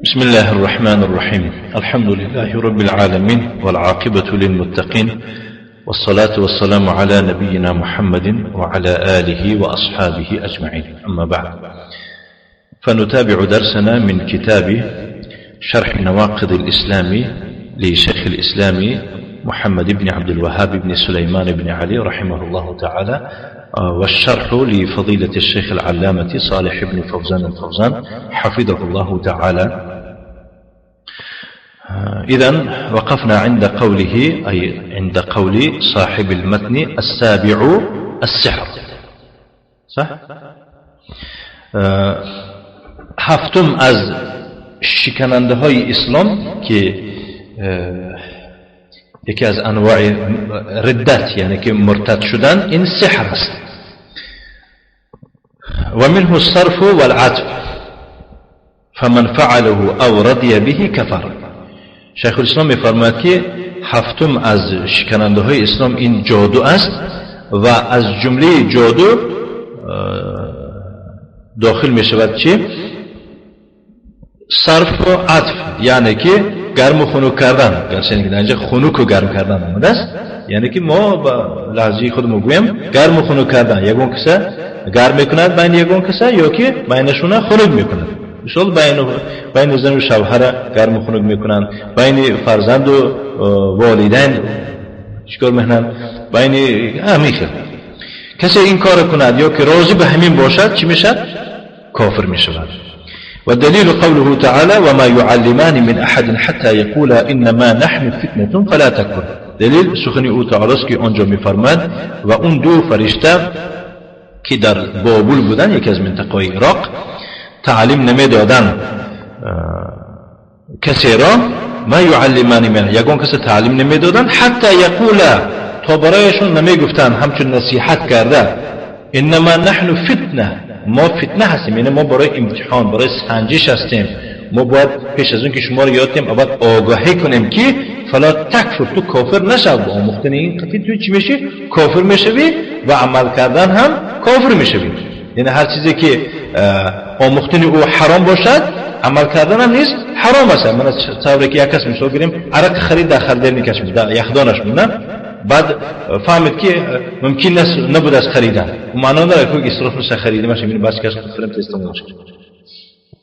بسم الله الرحمن الرحيم. الحمد لله رب العالمين، والعاقبة للمتقين، والصلاة والسلام على نبينا محمد وعلى آله وأصحابه أجمعين. أما بعد، فنتابع درسنا من كتاب شرح نواقض الإسلام لشيخ الإسلام محمد بن عبد الوهاب بن سليمان بن علي رحمه الله تعالى، والشرح لفضيلة الشيخ العلامة صالح بن فوزان الفوزان حفظه الله تعالى. إذن وقفنا عند قوله، أي عند قول صاحب المتن: السابع السحر. صح؟ هفتم از شکننده های اسلام که یکی از انواع ردت، یعنی که مرتد شدن، این سحر است. ومنه الصرف والعطف، فمن فعله او رضي به كفر. شیخ الاسلام میفرماید که هفتم از شکننده های اسلام این جادو است و از جمله جادو داخل می شود چی؟ صرف و عطف، یعنی که گرم و خنک کردن. گرچه که در اینجا خنک و گرم کردن آمده است، یعنی که ما با لهجه خود میگوییم گرم و خنک کردن. یگون کسه گرم میکند بین یگون کسه یا که بینشونه خنک میکند. مثال بین زن و شوهر گرم و خنک میکنند، بین فرزند و والدین چیکار میکنند، بین همین. کسی این کار کند یا که راضی به همین باشد، چی میشد؟ کافر میشود. والدليل قوله تعالى: وما يعلمان من أحد حتى يقولا إنما نحن فتنة فلا تكفر. دلیل سخن او تعالی است که آنجا میفرماد و اون دو فرشته که در بابل بودن، یکی از منطقه عراق، تعلیم نمیدادن کسی را، ما يعلمان من، یگان کسی تعلیم نمیدادن، حتى يقولا، تا برایشون نمیگفتن همچون نصیحت کرده، انما نحن فتنة، ما فتنه هستیم، یعنی ما برای امتحان، برای سنجش هستیم. ما باید پیش از اون که شما رو یاد دیم، اول آگاهی کنیم که فلا تكفر، تو کافر نشو. با آموختن این قطعی تو چی میشی؟ کافر میشوی و عمل کردن هم کافر میشوی. یعنی هر چیزی که آموختن او حرام باشد، عمل کردن هم نیست حرام است. من از طوری که یک کس مثال گیریم، عرق خرید، در خریدن کش در یخدانش بود، بعد فهمید که ممکن نبود از خریدن، معنا نداره که اسراف نشه خریده باشه، یعنی بس کس خودم تست باشه.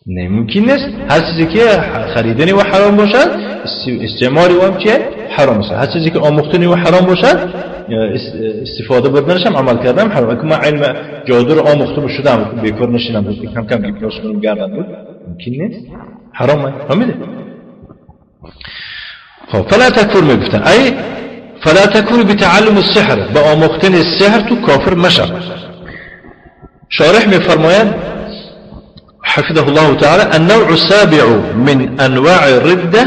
نه، ممکن نیست. هر چیزی که خریدنی و حرام باشد، استعمالی و هم چیه؟ حرام است. هر چیزی که آموختنی و حرام باشد، استفاده بردنش هم، عمل کردن حرام. که ما علم جادو رو آموخته شدم، بیکار نشینم بود، کم کم گیپنوز کنم گردن بود، ممکن نیست، حرام. فهمیده؟ خب، فلا تكفر میگفتن، ای فلا تكفر بتعلم السحر، با آموختن سحر تو کافر مشو. شارح میفرماید حفظه الله تعالى: النوع السابع من أنواع الردة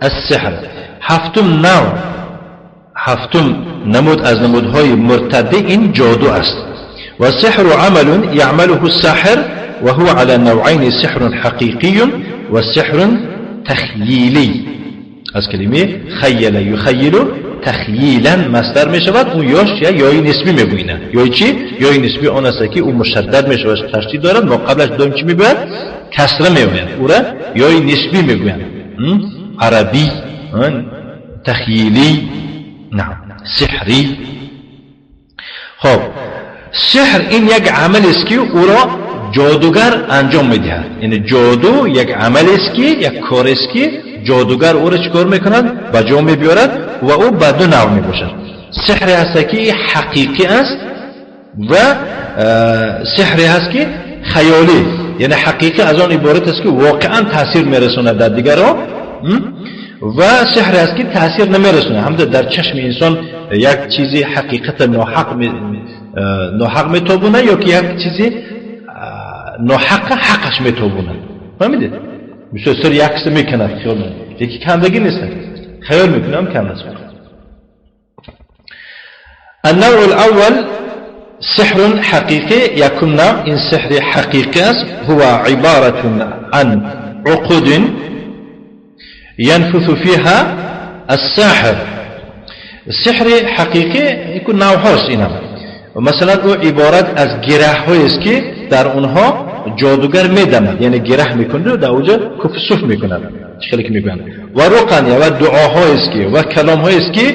السحر. هفتم نوع، هفتم نمود از نمودهای مرتده این جادو است. والسحر عمل يعمله الساحر، وهو على نوعين: سحر حقيقي وسحر تخييلي. از کلمه خيل يخيل تخييلا مصدر می شود. اون یاش یا یای نسبی میگوینه. یای چی؟ یای نسبی آن است که او مشدد می شود، تشدید دارد، ما قبلش دوم چی میباید؟ کسره میباید. او را یای نسبی میگویند. عربی، تخییلی، نعم، سحری. خب، سحر این یک عمل است که او را جادوگر انجام میدهد. یعنی جادو یک عمل است که، یک کار است که جادوگر او را چیکار میکند؟ به جا میبیارد و او به دو نوع میباشد. سحری هست که حقیقی است و سحری هست که خیالی. یعنی حقیقی از آن عبارت است که واقعا تاثیر میرساند در دیگران و سحر است که تاثیر نمیرسونه، هم در چشم انسان یک چیزی حقیقت ناحق میتابونه یا که یک چیزی ناحق حقش میتابونه. فهمیدید؟ مثل سر یک کس میکند، خیال میکنه یکی کندگی نیست، خیال میکنه هم کند است. النوع الأول سحر حقيقي. يكون إن سحر حقيقي هو عبارة عن عقد ينفث فيها الساحر. السحر حقیقی يكون نوع هاست. اینا مثلا او عبارت از گره است که در اونها جادوگر میدمد، یعنی گره میکند و در اونجا کف سوف میکند، چه که میگویند و رقن و دعاهایی است که و کلامهایی است که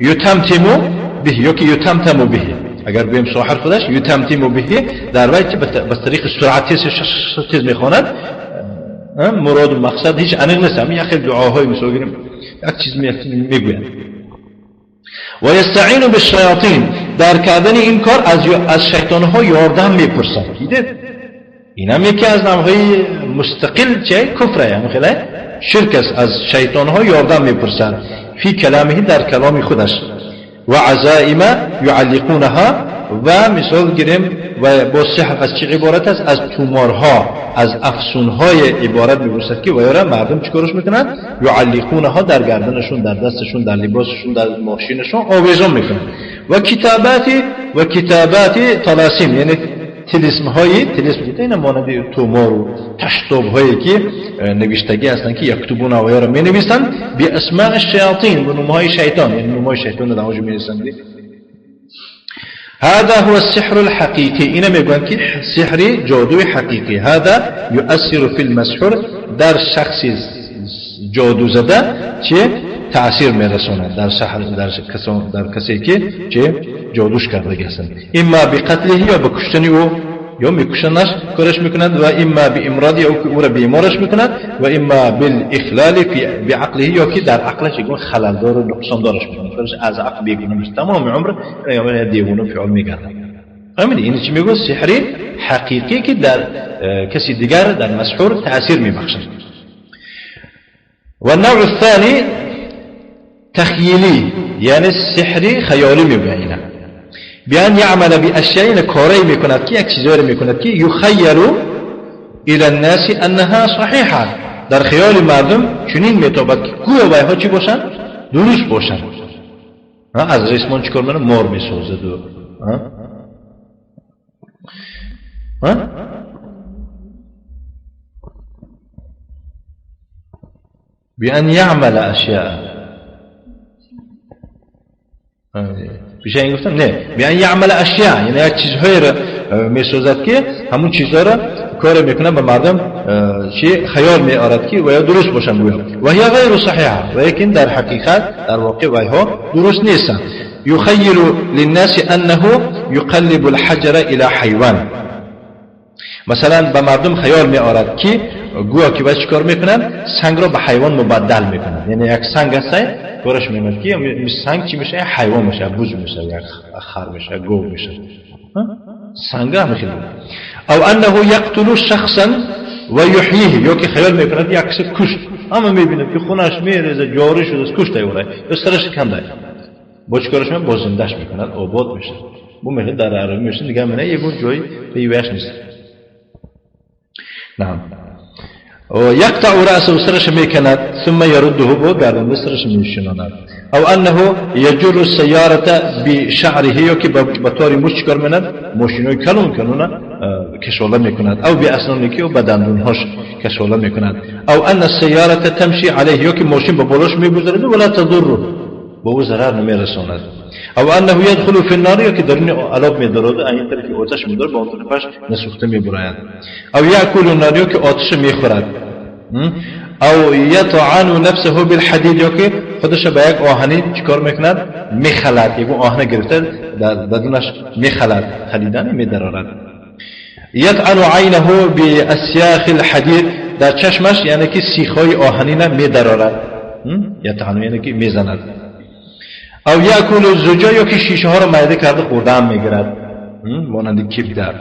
یتمتمو به یا که یتمتمو به. اگر بگوییم ساحر خودش یتمتمو به در وی به طریق سرعت تیز میخواند، مراد و مقصد هیچ عمیق نیست، همین یک خیلی دعاهای مثال گیریم یک چیز میگویند. و یستعین بالشیاطین، در کردن این کار از شیطانها یاردم میپرسند. دیدید این هم یکی از نوعهای مستقل چه کفره، یعنی خیلی شرک است، از شیطانها یاردم میپرسند فی کلامه، در کلام خودش، و عزائم یعلقونها، و مثال گیریم و با سحر از چه عبارت است؟ از تومارها، از افسونهای عبارت میباشد که ویاره مردم چیکارش میکنن؟ یعلقونها، در گردنشون، در دستشون، در لباسشون، در ماشینشون آویزان میکنن. و کتابات طلاسم، یعنی طلسم های، طلسم اینا مانند تومار و تشتاب هایی که نوشتگی هستند که یکتبون و یارا می نویسند به اسماء الشیاطین، به نامهای شیطان، یعنی نامهای شیطان در اونجا می نویسند. هذا هو السحر الحقيقي، اینا میگن که سحر جادوی حقیقی. هذا يؤثر في المسحور، در شخص جادو زده چه تأثیر میرساند در سحر، در کسی که چه جادوش کرده هستند، اما بقتله یا به کشتن او، یا میکشنش کارش میکنند، و اما بامراض یا او را بیمارش میکند، و اما بالاخلال بعقله یا که در عقلش یک خلل دار و نقصان دارش میکند، کارش از عقل بیگونه میشه، تمام عمر یا دیوونه فعل میگردد. فهمیدی این چی میگه؟ سحری حقیقی که در کسی دیگر در مسحور تأثیر میبخشد. و النوع الثاني تخیلی، یعنی سحری خیالی میگه، بیان یعمل بأشیاء، کاری میکند که یک چیزی میکند که یخیل الى الناس انها صحیحه، در خیال مردم چنین میتابد که گویا وایها چی باشند؟ درست باشند. از ریسمان چیکار میکنه؟ مار میسازد و بیان یعمل اشیاء، بیشه این گفتم نه، بیان یعمل اشیاء، یعنی یک چیزهایی را میسازد که همون چیزها را کار میکنه به مردم چی خیال میآرد که و یا درست باشن گویا، و هي غیر صحیحه، ولیکن در حقیقت در واقع ویها درست نیستن. یخیل للناس انه یقلب الحجر الى حیوان، مثلا به مردم خیال میآرد که گویا که باید چیکار میکنن؟ سنگ را به حیوان مبدل میکنن، یعنی یک سنگ هست کارش میمد که سنگ چی میشه؟ حیوان میشه، بز میشه، یک خر میشه، گاو میشه، سنگ هم خیلی. او انه یقتل شخصا و یحییه، یا که خیال میکند یک کسی کشت، اما میبینه که خونش میریزه، جاری شده، کشته اوره یا سرش کنده، با چیکارش میکنه؟ با زندهش میکند، آباد میشه. بو میشه در عربی میشه دیگه، منه یه جای پیوش نیست. نعم. يقطع رأسه، سرش میکند، ثم يرده، با گردن سرش میشناند. او انه يجر السيارة بشعره، یا که به طور موش چیکار میکند؟ ماشینای کلون کلون کشاله میکند. او باسنانه که با دندونهاش کشاله میکند. او ان السيارة تمشي عليه، یا که ماشین با بالاش میگذرد ولا تضره، با او ضرر نمیرساند. او انه يدخل في النار، یا که درون علاب میدارد، این طرف آتش میدارد، با آن طرفش نسوخته میبراید. او یاکل النار، یا که آتش میخورد. او یطعن نفسه بالحدید، یا که خودش به یک آهنی چیکار میکند؟ میخلد، یک آهن گرفته در بدنش میخلد، خلیدن میدرارد. یطعن عینه باسیاخ الحدید، در چشمش یعنی که سیخهای آهنی میدرارد، یطعن یعنی که میزند. او یاکل الزجاج، یا که شیشه ها رو معده کرده خورده هم میگیرد، مانند کبدر.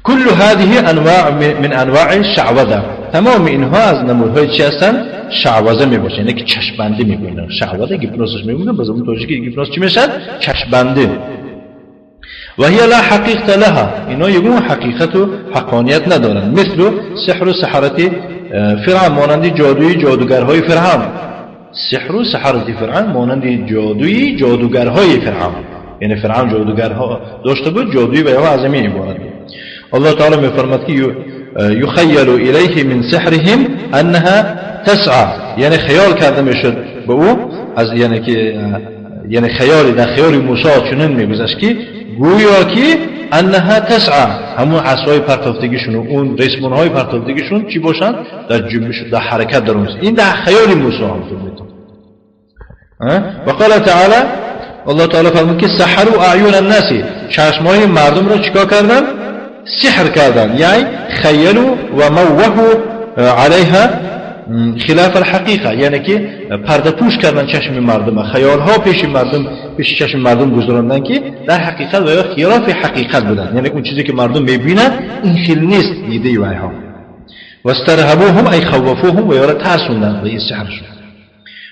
كل هذه انواع من انواع الشعوذه، تمام اینها از نمودهای چی هستند؟ شعوذه میباشه، یعنی که چشمبندی میگویند. شعوذه گیپنوزش میگویند، به زبان تاجیکی گیپنوز چی میشد؟ چشمبندی. و هي لا حقیقت لها، اینا یگون حقیقت و حقانیت ندارند. مثل سحر و سحرة فرعون، مانند جادوی جادوگرهای فرعون. سحر و سحرة فرعون مانند جادوی جادوگرهای فرعون، یعنی فرعون جادوگرها داشته بود، جادوی به از این عبارت بود. الله تعالی میفرماد که یخیل الیه من سحرهم انها تسعى، یعنی خیال کرده میشد به او از، یعنی که یعنی خیالی در خیال موسی چنین میگذشت که گویا که انها تسعى همون عصای پرتافتگیشون و اون ریسمونهای پرتافتگیشون چی باشن؟ در جنبش، در حرکت در اون. این در خیال موسی هم و قال تعالی الله تعالی فرمود که سحروا اعین الناس، چشمای مردم رو چیکار کردن؟ سحر کردن، یعنی خیلوا و موهوا علیها خلاف الحقیقه، یعنی که پرده پوش کردن چشم مردم، خیال ها پیش مردم، پیش چشم مردم گذراندن که در حقیقت و یا خلاف حقیقت بودن، یعنی اون چیزی که مردم میبینن این خیل نیست دیده وایها. واسترهبوهم ای خوفوهم و یا ترسوندن به این سحرشون.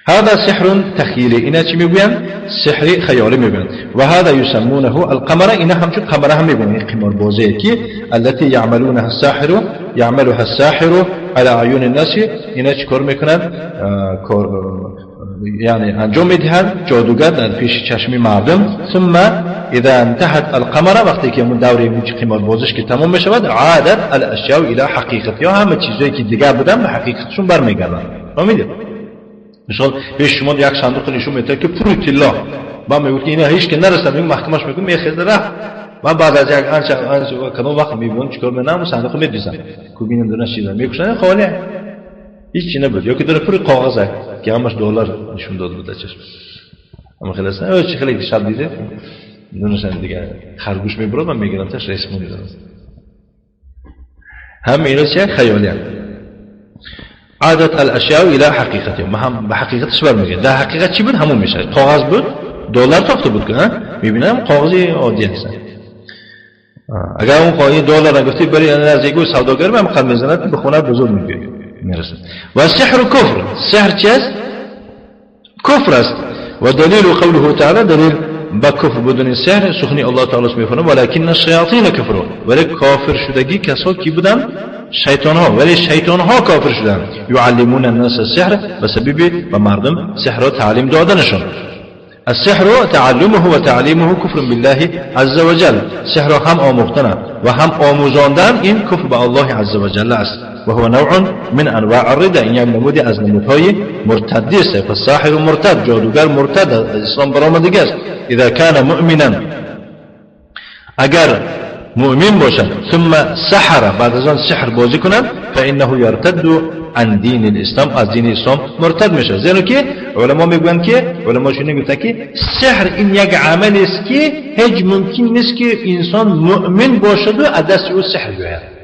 هذا سحر تخيلي، اینا چی میگوین؟ سحر خیالی میگوین. و هذا يسمونه القمره، اینا همچون قمره هم میگوین، قمار بازی که التي يعملونها الساحر، يعملها الساحر على اعين الناس، اینا چیکار میکنن؟ یعنی انجام میدهند جادوگر در پیش چشم مردم. ثم اذا انتهت القمره، وقتی که اون دوره قمار بازش که تمام میشود، عادت الاشیاء الى حقیقتها، همه چیزایی که دیگر بودن به حقیقتشون برمیگردن. فهمیدید؟ مثال پیش شما یک صندوق نشون میده که پر طلا، با میگه که اینا هیچ که نرسن، میگه محکمش میگه میخزه رفت. و بعد از یک انچه کدوم وقت میبینن چیکار میکنن، صندوق میدوزن کوبینم دونه چیزا میکشن خالی هیچ چی نبود، یا که داره پر کاغذه که همش دلار نشون داد بود چشم. اما خلاص نه چه خیلی شب دیده دونشن دیگه خرگوش میبرد من میگیرم تاش رئیس مونی دارم. هم اینا چه خیالی هم. عادت الاشیاء الى حقیقتها، ما هم به حقیقتش برمیگرده. در حقیقت چی بود؟ همون میشه. کاغذ بود، دلار تاخته بود که میبینم کاغذی عادی هستن. اگر اون قایه دلار نگفتی بری از یکو سوداگر من قد میزند به خونه بزرگ میگیره میرسه. و سحر کفر، سحر چیست؟ کفر است. و دلیل قوله تعالی، دلیل با کفر بودن سحر سخنی الله تعالی میفرماید ولکن الشیاطین کفروا، ولی کافر شدگی کسا کی بودن؟ شیطان ها، ولی شیطان ها کافر شدن. یعلمون الناس السحر، به سبب به مردم سحر را تعلیم دادنشون. السحر تعلمه و تعلیمه کفر بالله عز وجل، سحر هم آموختن و هم آموزاندن این کفر به الله عز وجل است. و هو نوع من انواع الرده، این یک نمودی از نمودهای مرتدی است. فالساحر مرتد، جادوگر مرتد از اسلام برآمدگی است. اذا کان مؤمنا، اگر مؤمن باشد، ثم سحر، بعد از آن سحر بازی کند، فانه یرتد عن دین الاسلام، از دین اسلام مرتد میشه. زیرا که علما میگویند که علما چنین گفتند که سحر این یک عمل است که هیچ ممکن نیست که انسان مؤمن باشد و از دست او سحر بیاید.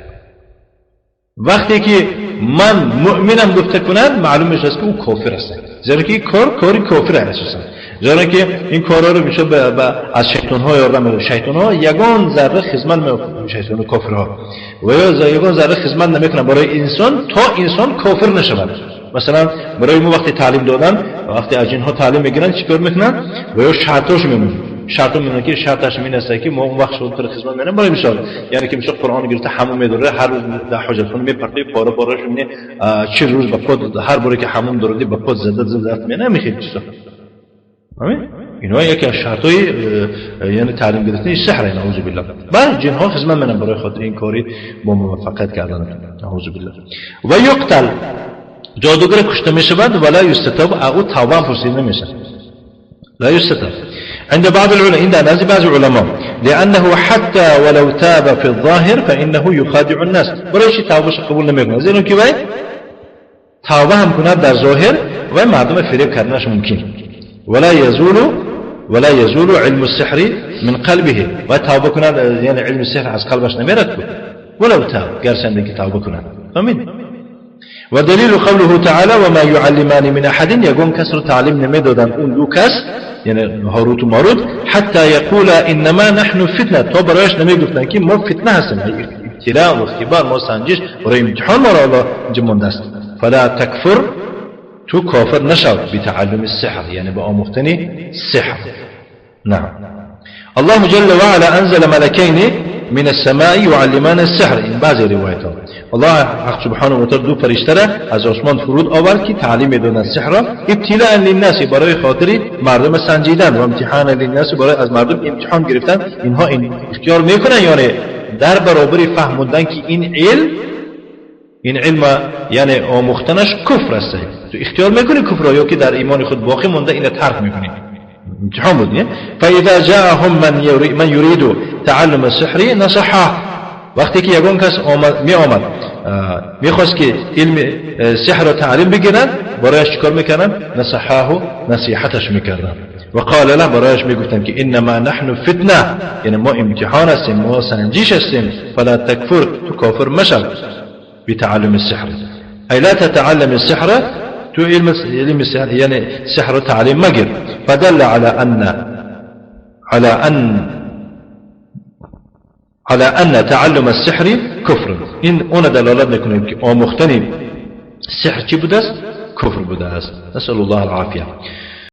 وقتی که من مؤمنم گفته کند، معلوم میشه که او کافر است، زیرا که کار کاری کافر است اساسا. زیرا که این کارا رو میشه از شیطان ها یاردم میده. شیطان ها یگان ذره خدمت میکنن، شیطان و کافرها و یا یگان ذره خدمت نمیکنن برای انسان تا انسان کافر نشود. مثلا برای ما وقتی تعلیم دادن، وقتی از اینها تعلیم میگیرن چیکار میکنن؟ و یا شرطاش میمونن، شرط میمونن که شرطش این است که ما اون وقت شما تر خدمت میکنیم. برای مثال یعنی که مثلا قرآن گرفته حموم میداره، هر روز در حجت خونه میپرته پاره پارهش می‌کنه، 40 روز با خود هر باری که حموم داره با خود زده زده می‌کنه، نمیخواد چیزا. همین اینا یکی از شرطای یعنی تعلیم گرفتن سحر، نعوذ بالله. بعد جنها خدمت منن برای خاطر این کاری با موفقیت کردن، نعوذ بالله. و یقتل، جادوگر کشته میشود، ولا یستتاب، او توبه هم پرسیده نمیشه. لا يستتاب عند بعض العلماء، عند نزد بعض العلماء، لأنه حتى ولو تاب في الظاهر فإنه يخادع الناس. برای چی توبهش قبول نمیکنه؟ زیرا که وی توبه هم کند در ظاهر و مردم فریب کردنش ممکن. ولا يزول علم السحر من قلبه، و توبه کند یعنی علم السحر از قلبش نمیرد ولو تاب، گرچنده که توبه کند. فهمید؟ و دلیل قوله تعالی وما يعلمان من احد، یگون کس رو تعلیم نمیدادن اون دو کس، یعنی هاروت و ماروت، حتی یقول انما نحن فتنه، تا برایش نمیگفتن که ما فتنه هستیم، ابتلاء و اختبار، ما سنجش برای امتحان ما را الله اینجا مونده است. فلا تکفر، تو کافر نشو بتعلم السحر، یعنی با آموختن سحر. نعم. الله جل وعلا انزل ملكين من السماء يعلمان السحر، این بعضی روایت ها الله حق سبحانه و تعالی دو فرشته را از آسمان فرود آورد که تعلیم میدادند سحر را، ابتلاء للناس، برای خاطر مردم سنجیدن، و امتحان للناس، برای از مردم امتحان گرفتن. اینها این اختیار میکنن، یعنی در برابر فهموندن که این علم، این علم یعنی آموختنش کفر است، تو اختیار میکنی کفر را یا که در ایمان خود باقی مونده اینو ترک میکنی. امتحان بود. فإذا جاءهم من يريد تعلم السحر نصحه. وقتی که یگان کس آمد می آمد میخواست که علم سحر رو تعلیم بگیرن، برایش چیکار میکردن؟ نصحه، نصیحتش میکردن. وقال له، برایش میگفتن که انما نحن فتنه، یعنی ما امتحان هستیم، ما سنجیش هستیم. فلا تکفر، تو کافر مشو بتعلم السحر، أي لا تتعلم السحر، تو علم السحر يعني سحر تعليم مجر. فدل على أن تعلم السحر كفر. این اون دلالت میکنه که آموختن سحر چی بوده است؟ کفر بوده است. نسأل الله العافية.